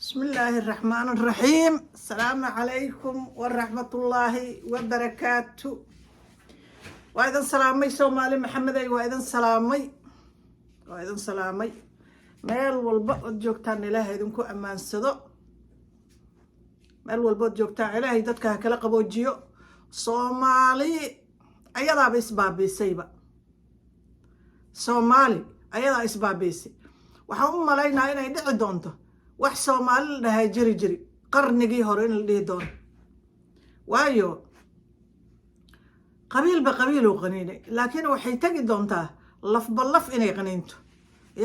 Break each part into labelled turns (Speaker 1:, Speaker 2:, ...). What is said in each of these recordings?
Speaker 1: بسم الله الرحمن الرحيم. السلام عليكم ورحمة الله وبركاته. Waa idin salaamay, Soomaali Maxamedey. Waa idin salaamay, waa idin salaamay. Meel walba ood joogtaan, Ilaahay idinku ammaansado. Meel walba ood joogtaan, Ilaahay dadka ha kala qaboojiyo. Soomaali ayadaaba isbaabiisayba, Soomaali ayadaa isbaabiisay. Waxaan u malaynaa inay dhici doonto wax Soomaali la dhahay jiri jiri qarnigii hore in la dhihi doono, waayo qabiilba qabiiluu qaniinay. Laakiin waxay tegi doontaa lafba laf inay qaniinto,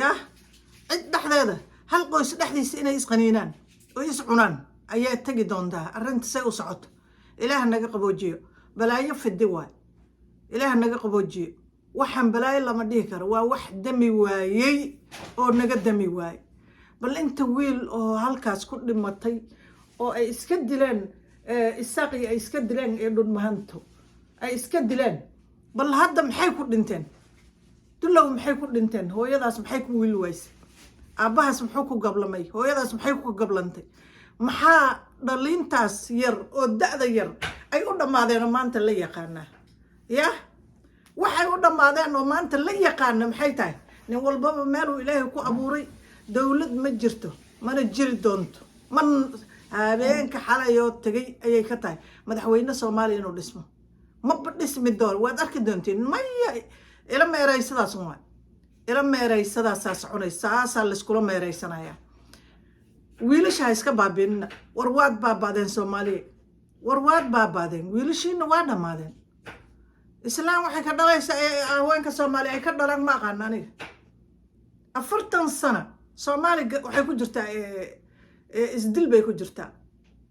Speaker 1: yah, cid dhexdeeda, hal qoys dhexdiisa inay isqaniinaan oo is cunaan ayaa tegi doontaa. Arrinta say u socoto, Ilaah naga qaboojiyo. Balaayo fidi waay, Ilaah naga qaboojiyo. Waxaan balaayo lama dhihi karo, waa wax dami waayey oo naga dami waayey. Bal inta wiil oo halkaas ku dhimatay oo ay iska dileen Isaaqii, ay iska dileen ee Dhulmahanto ay iska dileen, bal hadda maxay ku dhinteen? Dulow, maxay ku dhinteen? Hooyadaas maxay ku wiil waysay? Aabbahaas muxuu ku gablamay? Hooyadaas maxay ku gablantay? Maxaa dhaliintaas yar oo da-da yar ay u dhammaadeen oo maanta la yaqaanaa? Yah, waxay u dhammaadeen oo maanta la yaqaana maxay tahay? Nin walbaba meeluu Ilaahay ku abuuray. Dowlad ma jirto, mana jiri doonto. Man habeenka xalayoo tegay ayay ka tahay madaxweyne Soomaaliya inuu dhismo. Maba dhismi doono, waad arki doontiin. Maya, ila meereysadaas waa ila meereysadaasaa soconaysa, saasaa layskula meereysanayaa. Wiilasha ha iska baabiinina. War waad baaba'deen, Soomaaliya. War waad baaba'deen, wiilashiina waa dhammaadeen. Islaam waxay ka dhalaysaa, haweenka Soomaaliya ay ka dhalaan ma aqaano aniga. 40 sano Soomaaliga waxay ku jirtaa isdil bay ku jirtaa.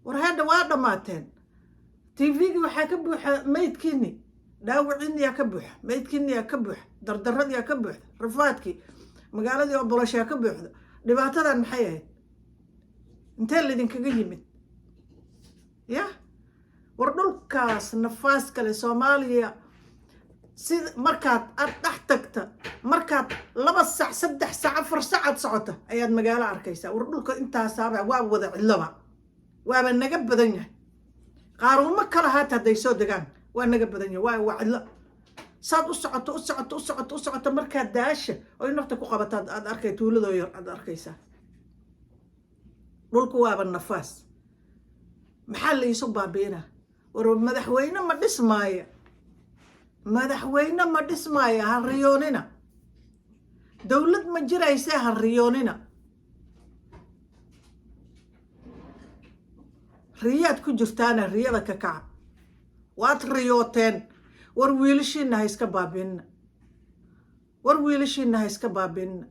Speaker 1: War hadda waa dhammaateen. TV-gii waxaa ka buuxa maydkiini, dhaawiciiniyaa ka buuxa, maydkiiniyaa ka buuxa, dardaradiyaa ka buuxda, rafaadkii magaaladii oo boloshaa ka buuxda. Dhibaatadan maxay ahayd? Intee laydinkaga yimid? Yah, war dhulkaas nafaas kale Soomaaliya, si markaad aad dhex tagta, markaad 2 sac, 3 sac, 4 sac aad socota ayaad magaalo arkaysaa. War dhulka intaasaaba waa wada cidloba, waaba naga badan yahay. Qaarumo kala haata hadday soo degaan, waa naga badan yahay. Waa cidlo. Saad u socoto, u socoto, u socoto, u socoto, markaad daasha oy nafta ku qabataad, aad arkay tuuladoo yar aad arkaysaa. Dhulku waaba nafaas. Maxaa la iisu baabi'inaa? War madaxweyne ma dhismaaya, madaxweyne ma dhismaaya, ha riyoonina. Dowlad ma jirayse, ha riyoonina. Riyaad ku jirtaana, riyada ka kaca. Waad riyooteen. War wiilashiina ha iska baabi'inina. War wiilashiina ha iska baabi'inina.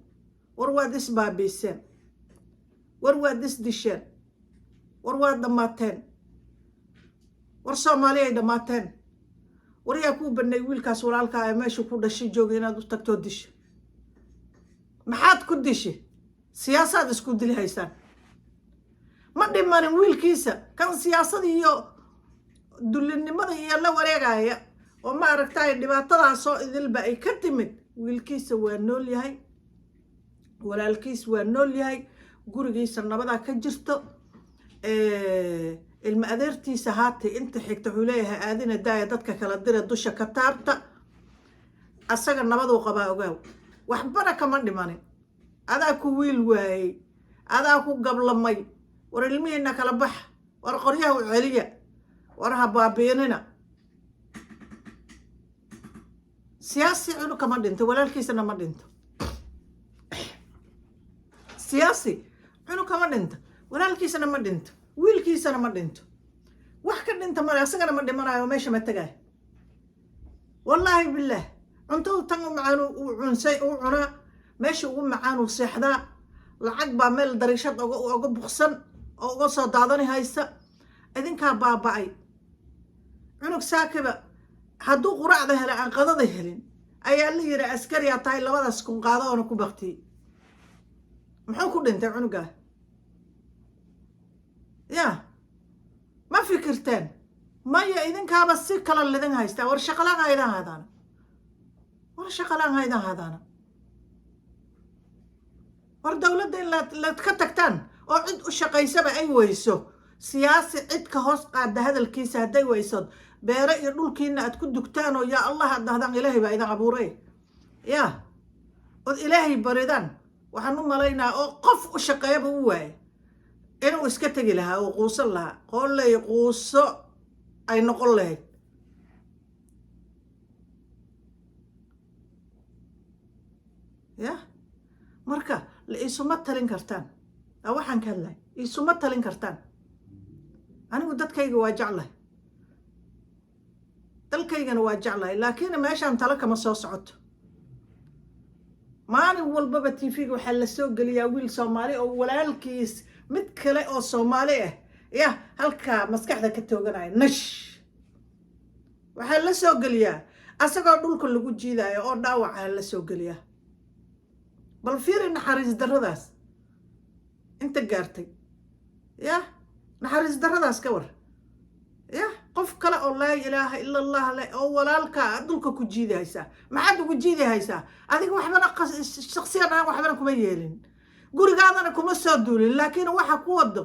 Speaker 1: War waad isbaabiiseen. War waad isdisheen. War waad dhammaateen. War Soomaali ay dhammaateen. War yaa kuu banay wiilkaas walaalkaa ee meesha ku dhashay jooga inaad u tagtoo disha? Maxaad ku dishi? Siyaasaad isku dili haysaan. Ma dhimanin wiilkiisa kan siyaasada iyo dullinimada iyo la wareegaya oo ma aragtay dhibaatadaasoo idilba ay ka timid. Wiilkiisa waa nool yahay, walaalkiis waa nool yahay, gurigiisa nabadaa ka jirto. Ilma adeertiisa haatay inta xigta wuxuu leeyahay aadina daaya, dadka kala dira, dusha ka taabta. Asaga nabaduu qabaa, ogaaw, waxbana kama dhimanin. Adaa ku wiil waayey, adaa ku gablamay. War ilmihiina kala baxa. War qoryaha u celiya. War ha baabiinina. Siyaasi cunug kama dhinto, walaalkiisana ma dhinto. Siyaasi cunug kama dhinto, walaalkiisana ma dhinto, wiilkiisana ma dhinto. Wax ka dhinta male, asagana ma dhimanayo, meesha ma tagayo. Wallaahi bilaah, cuntada tan u macaan uu cunsay uu cunaa, meesha ugu macaan uu seexdaa. Lacag baa meel dariishad oga buksan oo uga soo daadani haysa. Idinkaa baaba-ay. Cunug saakiba hadduu quraacda helay, aan qadada helin, ayaa la yidhi askariyaa tahay, labadaas kun qaado oona ku baktiyey. Muxuu ku dhintay cunugaa? Ya, ma fikirteen? Maya, idinkaaba si kala lidin haystaa. War shaqalaan haydan hadaana, war shaqalaan haydan hadaana. War dowladda in laad ka tagtaan. Oo cid u shaqaysaba ay weyso, siyaasi cid ka hoos qaada hadalkiisa hadday weyso, beere iyo dhulkiina aad ku dugtaan oo yaa Allah aad dhahdaan, Ilaahay baa idin abuuray, yaa ood Ilaahay baridaan. Waxaan u malaynaa oo qof u shaqeeyaba u waaye inuu iska tegi lahaa oo quusan lahaa, qooley quuso ay noqon lahayd. Ya marka la isuma talin kartaan. Aa waxaan ka hadlahay, isuma talin kartaan. Anigu dadkayga waa jeclahay, dalkaygana waa jeclahay, laakiin meeshaan talo kama soo socoto. Maalin walbaba TV-ga waxaa la soo geliyaa wiil Soomaali oo walaalkiis mid kale oo Soomaali ah ya halkaa maskaxda ka tooganaya nash. Waxaa la soo geliyaa asagoo dhulka lagu jiidayo oo dhaawaca la soo geliyaa. Bal fiiri naxariis darradaas inta gaartay. Ya naxariis darradaas ka war. Ya qof kale oo laa ilaaha ila Allah leh oo walaalkaa aad dhulka ku jiidi haysaa, maxaad ugu jiidi haysaa? Adiga waxbana shaksiyan ahaan waxbana kuma yeelin, gurigaadana kuma soo duulin, laakiin waxa ku wado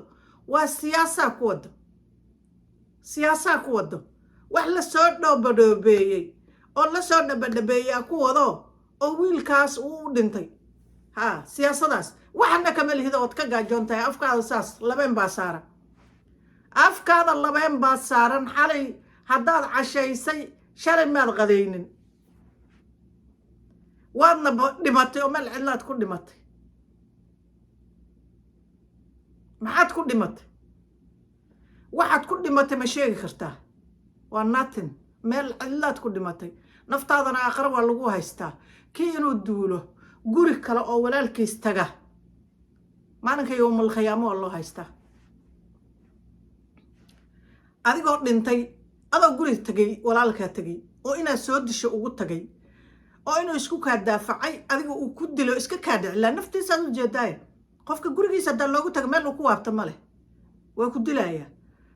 Speaker 1: waa siyaasaa ku wado, siyaasaa ku wado. Wax lasoo dhoobadhoobeeyey oo lasoo dhabadhabeeyaa ku wado oo wiilkaas uu u dhintay. Ha siyaasadaas waxna kama lihida, ood ka gaajoon tahay. Afkaada saas labeen baa saaran, afkaada labeen baa saaran. Xalay haddaad cashaysay, shalay maad qadaynin, waadna dhimatay oo meel cidlaad ku dhimatay. Maxaad ku dhimatay? Waxaad ku dhimatay ma sheegi kartaa? Waa nothing. Meel cidlaad ku dhimatay, naftaadana aakhare waa lagu haystaa. Kii inuu duulo guri kale oo walaalkiis taga maalinka yowmal khiyaamo waa loo haystaa. Adigoo dhintay, adoo guri tagay, walaalkaa tegay oo inaad soo disho ugu tagay oo inuu isku kaa daafacay adiga uu ku dilo, iska kaa dhicilaa naftiisaad u jeedaaye. Qofka gurigiisa haddaa loogu taga, meel uu ku waabta ma leh, waa ku dilayaa.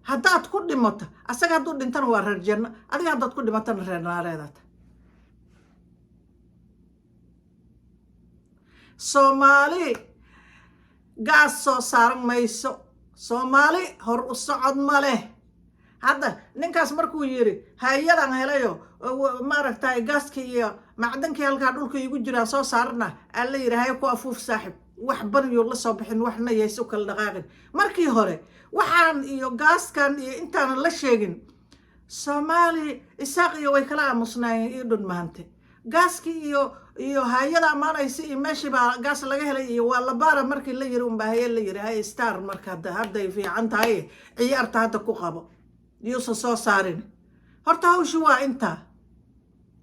Speaker 1: Haddaad ku dhimato, asaga hadduu dhintana waa reer janno, adiga haddaad ku dhimatana reer naareedata. Soomaali gaas soo saaran mayso, Soomaali hor u socod ma leh. Hadda ninkaas markuu yiri hay-adaan helayo, maaragtay, gaaskii iyo macdankii halkaa dhulka iigu jiraan soo saarana, aa la yidhi haye ku afuuf saaxib, wax baryuu la soo bixin, waxna yays u kala dhaqaaqin. Markii hore waxaan iyo gaaskan iyo intaanan la sheegin, Soomaali Isaaq iyo way kala aamusnaayeen iyo dhunmahante. Gaaskii iyo hay-ada ammaanaysa iyo meeshii baa gaas laga helay iyo waa la baara markii la yiri unbaa haye la yiri haye star. Marka hadda hadday fiican tahay ciyaarta hadda ku qabo, yuusan soo saarin. Horta hawshi waa intaa,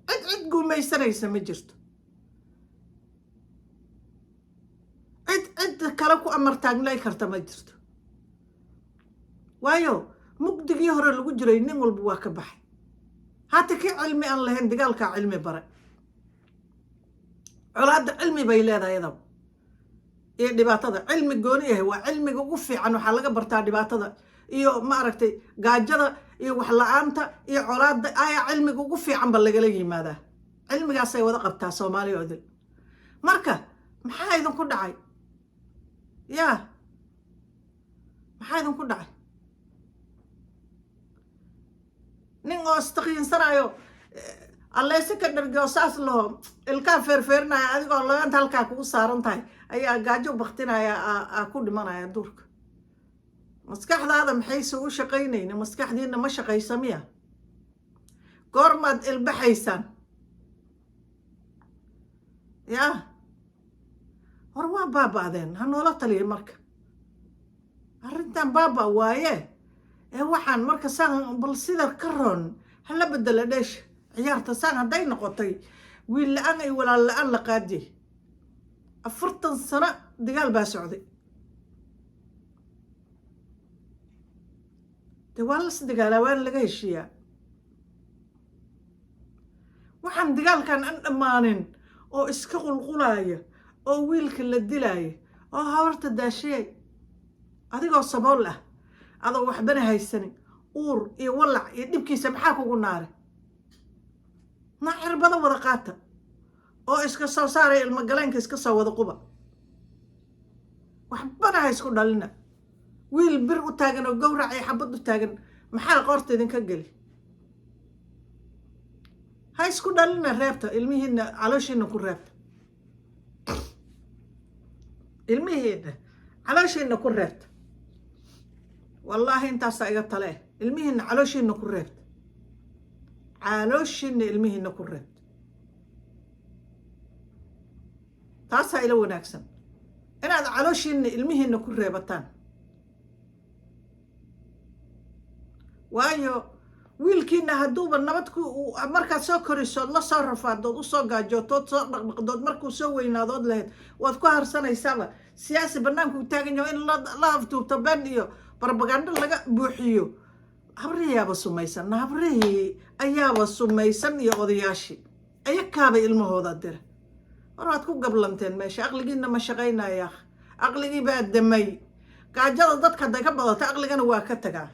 Speaker 1: cid cid guumaysanaysa ma jirto, cid cid kale ku amartaagnay karta ma jirto. Waayo mugdigii hore lagu jiray nin walba waa ka baxay. Hata kii cilmi aan lahayn dagaalkaa cilmi baray, colaadda cilmi bay leedahay iyadaba iyo dhibaatada cilmi gooni yahay, waa cilmiga ugu fiican. Waxaa laga bartaa dhibaatada iyo maaragtay gaajada iyo wax la-aanta iyo colaadda ayaa cilmiga ugu fiican ba lagala yimaadaa. Cilmigaasay wada qabtaa Soomaaliya odil. Marka maxaa idinku dhacay? Yaa maxaa idinku dhacay? Nin oo istakiinsanayo alleyse ka dhargoo saas laho, ilkaa feerfeerinaya, adigoo labeenta halkaa kugu saaran tahay ayaa gaajo baktinaya, aa ku dhimanaya duurka. Maskaxdaada maxayse u shaqaynayna? Maskaxdiina ma shaqaysa miya? Goormaad ilbaxaysaan? Yaa hor waa baaba'deen, ha noola taliya. Marka arrintan baaba waaye ee waxaan marka saan bal sida ka roon hala bedela dheesha ciyaarta. Saan hadday noqotay, wiil la-aan iyo walaal la-aan la qaadiyay, 40 sano dagaal baa socday. Dee waa las dagaalaa, waana laga heshiiyaa. Waxaan dagaalkan an dhammaanin oo iska qulqulaaya oo wiilka la dilaaya oo habarta daashiyay, adigoo sabool ah, adoo waxbana haysanin, uur iyo walac iyo dhibkiisa maxaa kugu naaray? Na cirbado wada qaata oo iska soo saaraya ilmagaleenka, iska soo wada quba. Waxbana ha isku dhalina. Wiil bir u taagan oo gowrac iyo xabad u taagan, maxaa qoorta idinka geli? Ha isku dhalina, reebta ilmihiina, calooshiina ku reebta. Ilmihiina calooshiina ku reebta. Wallaahi intaasaa iga tale. Ilmihiina calooshiina ku reebta, calooshiina ilmihiina ku reebta. Taasaa ila wanaagsan, inaad calooshiina ilmihiina ku reebataan. Waayo, wiilkiina hadduuba nabad ku markaad soo korisood, la soo rafaadood, usoo gaajootood, soo dhaqdhaqdood, markuu soo weynaadood lahayd waad ku harsanaysaaba, siyaasi banaanku u taagan yaho in la aftuubto, been iyo barbagando laga buuxiyo. Habrihiyaaba sumaysan, habrihii ayaaba sumaysan iyo odayaashii ayakaaba ilmahooda dira. War waad ku gablanteen meesha, aqligiina ma shaqaynaya, aqligii baa damay. Gaajada dadka hadday ka badato, aqligana waa ka tagaa.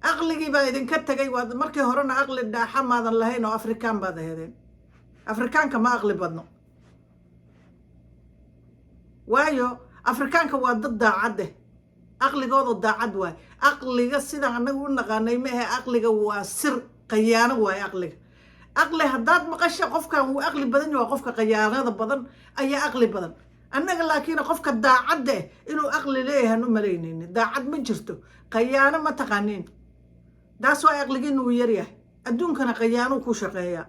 Speaker 1: Aqligii baa idinka tagay. Waad markii horena aqli dhaaxa maadan lahayn oo Afrikaan baad ahedeen. Afrikaanka ma aqli badno, waayo Afrikaanka waa dad daacadeh, aqligooda daacad waay. Aqliga sidaan anagu u naqaanay ma ahe. Aqliga waa sir qayaano waaye. Aqliga, aqli haddaad maqasha, qofkan wuu aqli badan yahay, waa qofka qayaanada badan ayaa aqli badan. Annaga laakiin qofka daacadda eh inuu aqli leeyahay aan u malaynayni. Daacad ma jirto, qayaano ma taqaaniin. Taas waa aqligiina uu yaryahay. Adduunkana qayaanuu ku shaqeeyaa,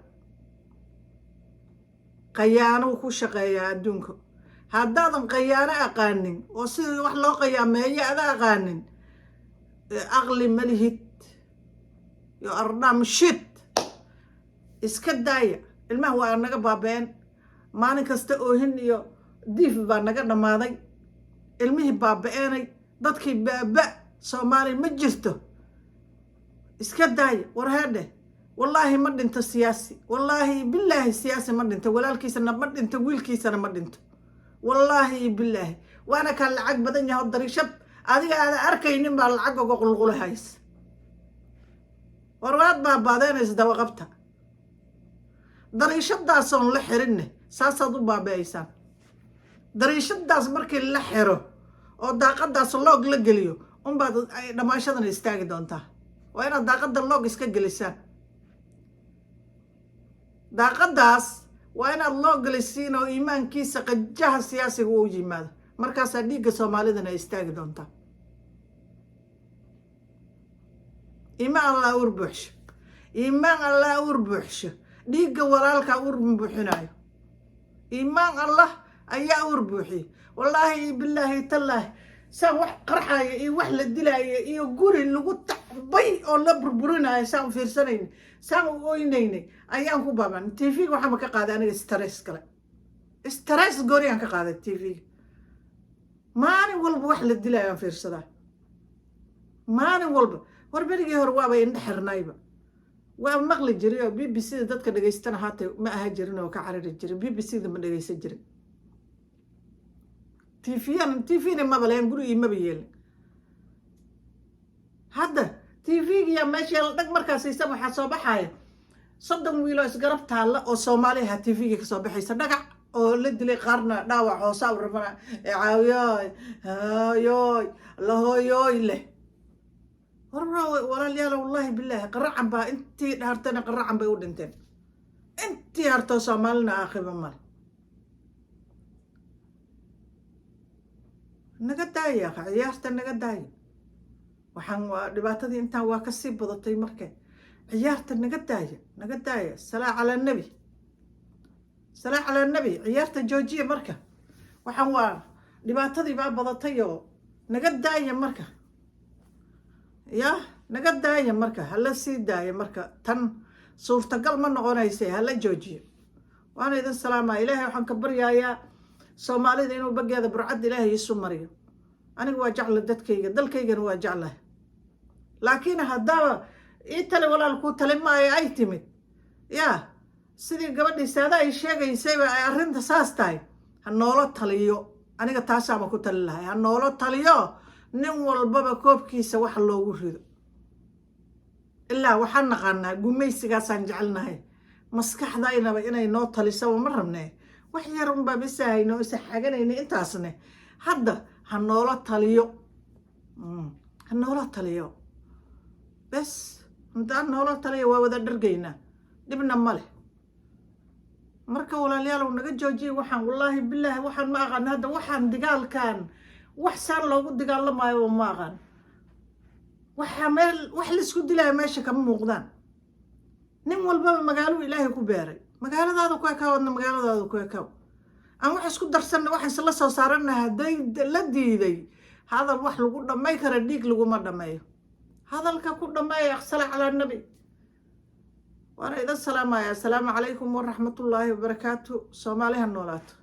Speaker 1: qayaanuu ku shaqeeyaa adduunka. Haddaadan qayaano aqaanin oo sidii wax loo qayaameeyo ada aqaanin, aqli ma lihid yo ardham shit. Iska daaya ilmaha, waa naga baaba-een. Maalin kasta oohin iyo diif baa naga dhammaaday. Ilmihii baaba-eenay, dadkii baaba, Soomaali ma jirto. Iska daaya. War heedhe, wallaahi ma dhinto siyaasi, wallaahi bilaahi siyaasi ma dhinto, walaalkiisana ma dhinto, wiilkiisana ma dhinto, wallaahi bilaahi. Waana kaa lacag badan yaho, dariishad adiga aada arkaynin baa lacag oga qulqulahays. War waad baabaadeynaysa dabaqabta dariishadaasoon la xirinne, saasaad u baabi'aysaan. Dariishadaas markii la xiro oo daaqadaas lock la geliyo unbaad dhammaashadan istaagi doontaa. Waa inaad daaqadda lock iska gelisaan. Daaqadaas waa inaad loo gelisiin oo iimaankiisa qajaha siyaasiga u yimaado. Markaasaa dhiigga Soomaalidana istaagi doontaa. Iimaan Allah uur buuxsho, iimaan Allah uur buuxsho. Dhiigga walaalkaa uur buuxinaayo, iimaan Allah ayaa uur buuxiyey. Wallaahi bilaahi tallaahi, saan wax qarxaya iyo wax la dilaayo iyo guri lagu tacbay oo la burburinayo saan u fiirsanayna, saan u oynaynay ayaan ku baaban. TV-ga waxaanba ka qaaday aniga stress kale, stress gooriyaan ka qaaday TV-ga. Maalin walba wax la dilaayo aan fiirsadaa, maalin walba. War berigii hore waaba indhe xirnayba, waa maqli jiray oo BBC da dadka dhegaystana haata ma aha jirin oo ka carari jiray. BBC da ma dhegaysan jirin. TV-yan TV-na maba lahayn, gurigii maba yeelin. Hadda TV-giya meesha la dhag markaa siisa, waxaa soo baxaya 30 wiiloo isgarab taalla oo Soomaaliha TV-ga kasoo baxaysa, dhagac oo la dilay, qaarna dhaawac hoosa u rabana, caawiyoy hooyoy lahooyooy leh. Warra walaalyaal, wallahi bilaahi, qaracan baa intii dhaartana, qaracan bay u dhinteen intii hartoo Soomaalina. Aakhiba male. Naga daaya ciyaarta, naga daaya. Waxaan waa dhibaatadii intaan waa kasii badatay. Marka ciyaarta naga daaya, naga daaya. Salaa calaa nebi, salaa calaa nebi. Ciyaarta joojiya. Marka waxaan waa dhibaatadii baa badatay oo naga daaya. Marka ya naga daaya, marka hala sii daaya. Marka tan suurtagal ma noqonaysa, hala joojiyo. Waana idin salaamaya. Ilaahay waxaan ka baryayaa Soomaalida inuu bageeda burcadda Ilaahay isu mariyo. Aniga waa jecla dadkayga, dalkaygana waa jeclahay, laakiin haddaaba ii tali walaal kuu tali maayo ay timid, yaa sidii gabadhii Saada ay sheegaysayba ay arrinta saas tahay, ha noola taliyo. Aniga taasaaba ku tali lahay, ha noola taliyo, nin walbaba koobkiisa wax loogu rido. Ilaa waxaan naqaanaa gumaysigaasaan jecelnahay, maskaxdaynaba inay noo talisaba ma rabnee. Wax yar unbaa bisahayno, isa xaganayna intaasne. Hadda ha noola taliyo, ha noola taliyo bes. Intaan noola taliyo waa wada dhargaynaa, dhibna ma leh. Marka walaalayaalow, naga joojiyay waxaan. Wallaahi bilaahi, waxaan ma aqaan hadda. Waxaan dagaalkan wax saan loogu dagaalamaayo ma aqaan. Waxaa meel wax laisku dilaayo meesha kama muuqdaan. Nin walbaba magaaluu Ilaahay ku beeray. Magaaladaada ku ekaaw, adna magaaladaada ku ekaaw. Aan wax isku darsanna, wax isla soo saarana. Hadday la diiday hadal wax lagu dhamay kara, dhiig laguma dhameeyo. Hadalka ku dhameeya, aqsala calaa nabi. Waana idan salaamaya. Asalaamu calaykum waraxmatullaahi wabarakaatu. Soomaali ha noolaato.